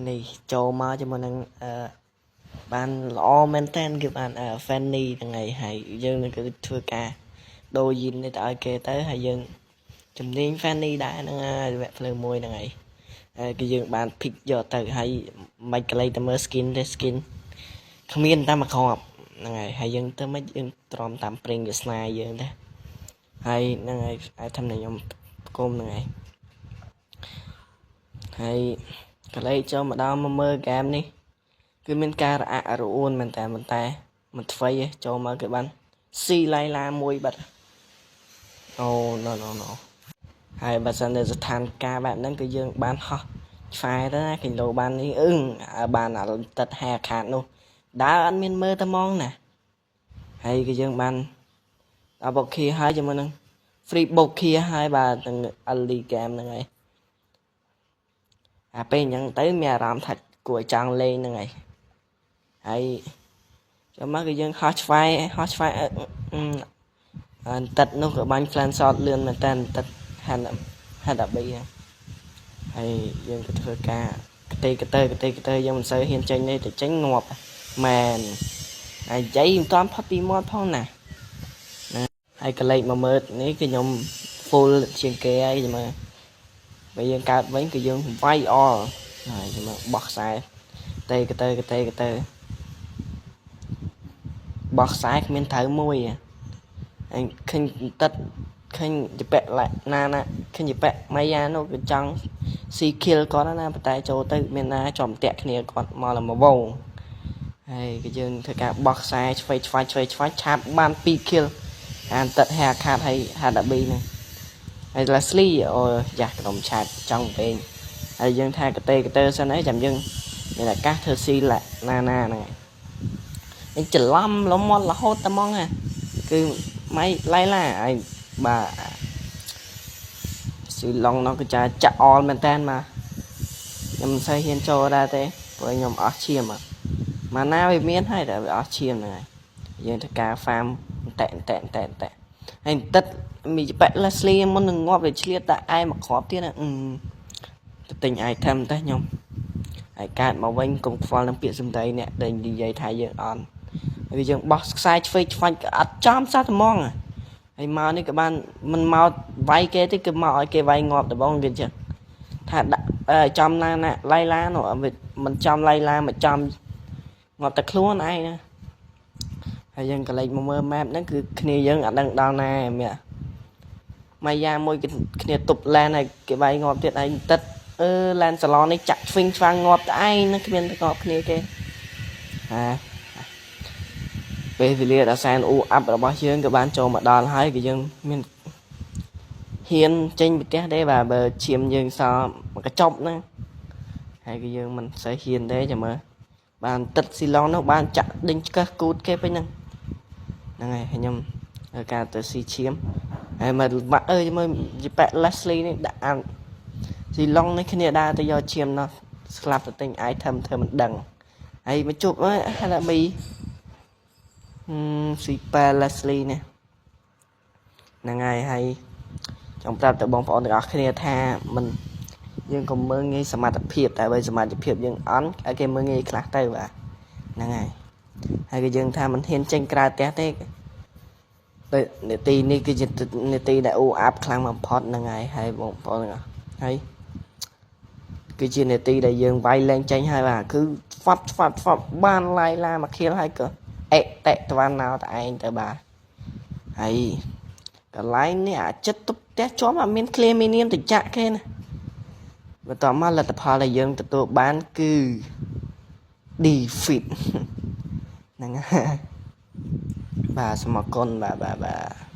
នេះចូលមកជាមួយនឹងអឺបានល្អមែនតើគឺបាន Fanny ហ្នឹងហើយហើយយើងនឹងគឺធ្វើការដូរយីននេះទៅឲ្យគេទៅហើយយើងជំនាញ Fanny ដែរហ្នឹងហើយវគ្គភ្លើងមួយហ្នឹងហើយហើយគឺយើងបាន pick យកទៅហើយមិនកលេទៅមើល skin ទេ skin គ្មានតាមមួយគ្រាប់ហ្នឹងហើយហើយយើងទៅមិនយើងទ្រាំតាមព្រេងវាសនាយើងដែរហើយហ្នឹងហើយ item ដែលខ្ញុំផ្គុំហ្នឹងហើយហើយកលេចូលមកដល់មកមើលហ្គេមនេះគឺមានការរអាក់រអួនមែនតើប៉ុន្តែមិនថ្វីទេចូលមកគឺបានស៊ីឡៃឡាមួយបាត់អូ no no no ហើយបើសិននៅស្ថានភាពបែបហ្នឹងគឺយើងបានហោះឆ្វែទៅណាគីឡូបាននេះអឹងបានអាទឹកហែខាតនោះដើរអត់មានមើលតែហ្មងណាហើយគឺយើងបានដល់បុកខៀហើយជាមួយនឹង free បុកខៀហើយបាទនឹង early game ហ្នឹងហើយអាពេលអញ្ចឹងទៅមានអារម្មណ៍ថាគួរឲ្យចង់លេងហ្នឹងហើយហើយចាំមកគឺយើងហោះឆ្វែហោះឆ្វែអន្តិតនោះក៏បាញ់ flan shot លឿនមែនតើអន្តិតហាន់ហាន់13ហ្នឹងហើយយើងក៏ធ្វើការកទេកទៅកទេកទៅយើងមិនសូវហ៊ានចេញទេតែចេញងាប់មែនហើយនិយាយមិនតាន់ផុតពីមាត់ផងណាណាហើយកលេចមកមើលនេះគឺខ្ញុំ full ជាងគេហើយមើលបើយើងកើតវិញគឺយើងវាយអល់ហើយមើលបោះខ្សែតេកទៅកទេកទៅបោះខ្សែគ្មានត្រូវមួយហើយឃើញទឹកឃើញជពាក់ណាណាឃើញជពាក់ម៉ៃយ៉ានោះគឺចង់ស៊ី kill គាត់ណាប៉ុន្តែចូលទៅមានណាចំតាក់គ្នាគាត់មកលមកវងហើយគឺយើងធ្វើការបោះខ្សែឆ្វេងឆ្វាយឆ្វេងឆ្វាយឆាបបាន2 kill អានទឹកហាខាតហើយហាដាប៊ីហ្នឹងហើយ Leslie អូយ៉ាក្រុមឆាតចង់វិញហើយយើងថាកតេកតើសិនអីចាំយើងមានឱកាសធ្វើស៊ីឡាណាណាហ្នឹងហើយច្រឡំលំមាត់រហូតតែហ្មងគឺម៉ៃឡៃឡាហើយបាទស៊ីឡុងនោះគឺចាចាក់អលមែនតើមកខ្ញុំមិនសូវហ៊ានចូលដែរទេព្រោះខ្ញុំអស់ឈាមមកណាវាមានហើយតែវាអស់ឈាមហ្នឹងហើយយើងធ្វើការ farm តែតែតែតែហើយទឹកមីប៉ែ Leslie មុននឹងងាប់វាឆ្លៀតតែឯមកគ្រាប់ទៀតណាទៅទិញ item ទៅខ្ញុំហើយកើតមកវិញកុំខ្វល់នឹងពាក្យសម្ដីអ្នកដែលនិយាយថាយើងអន់ហើយយើងបោះខ្សែឆ្វេងឆ្វាញ់ក៏អត់ចំសោះត្មងហើយមកនេះក៏បានមិនមកវាយគេទេគឺមកឲ្យគេវាយងាប់ដបងគេចឹងថាដាក់ចំណាណាឡៃឡានោះមិនចំឡៃឡាមកចំងាប់តែខ្លួនឯងណាហើយយើងក៏លេចមកមើល map ហ្នឹងគឺគ្នាយើងអត់ដឹងដល់ណាមានម៉ាយ៉ាមួយគ្នាទប់ឡានហើយគេវាយងាប់ទៀតឯងទឹកអឺឡានសាឡននេះចាក់ឆ្វេងឆ្វាងងាប់តែឯងនឹងគ្មានទៅងាប់គ្នាគេហាពេលវេលាដល់សែនអ៊ូអាប់របស់យើងក៏បានចូលមកដល់ហើយគឺយើងមានហ៊ានចេញពីផ្ទះទេបាទបើឈាមយើងសល់មកកញ្ចប់ហ្នឹងហើយគឺយើងមិនសូវហ៊ានទេចាំមើលបានទឹកស៊ីឡុងនោះបានចាក់ដេញឆ្កឹះគូតគេពេញហ្នឹងហ្នឹងហើយខ្ញុំធ្វើការទៅស៊ីឈាមហើយមកបាក់អើយមើលយប៉ែ Leslie នេះដាក់អានស៊ីឡុងនេះគ្នាដើរទៅយកឈាមនោះស្លាប់ទៅទិញ item ធ្វើមិនដឹងហើយមកជួបហាឡាមីស៊ីប៉ែ Leslie នេះហ្នឹងហើយហើយចង់ប្រាប់ទៅបងប្អូនទាំងអស់គ្នាថាមិនយើងកុំមើលងាយសមត្ថភាពតែបើសមត្ថភាពយើងអន់ឲ្យគេមើលងាយខ្លះទៅបាទហ្នឹងហើយហើយគឺយើងថាមិនហ៊ានចេញក្រៅផ្ទះទេទៅនាទីនេះគឺជានាទីដែលអ៊ូអាប់ខ្លាំងបំផុតហ្នឹងហើយហើយបងប្អូនទាំងអស់ហើយគឺជានាទីដែលយើងវាយលែងចេញហើយបាទគឺហ្វាប់ហ្វាប់ហ្វាប់បានឡាយឡាមកខៀលហើយក៏អេតេតវ៉ាណៅតែឯងទៅបាទហើយកន្លែងនេះអាចិត្តទប់ផ្ទះជាប់អត់មាន clear minion ទៅចាក់គេណាបន្ទាប់មកលទ្ធផលដែលយើងទទួលបានគឺ defeat ហ្នឹងហើយបាទសូមអរគុណបាទបាទបាទ។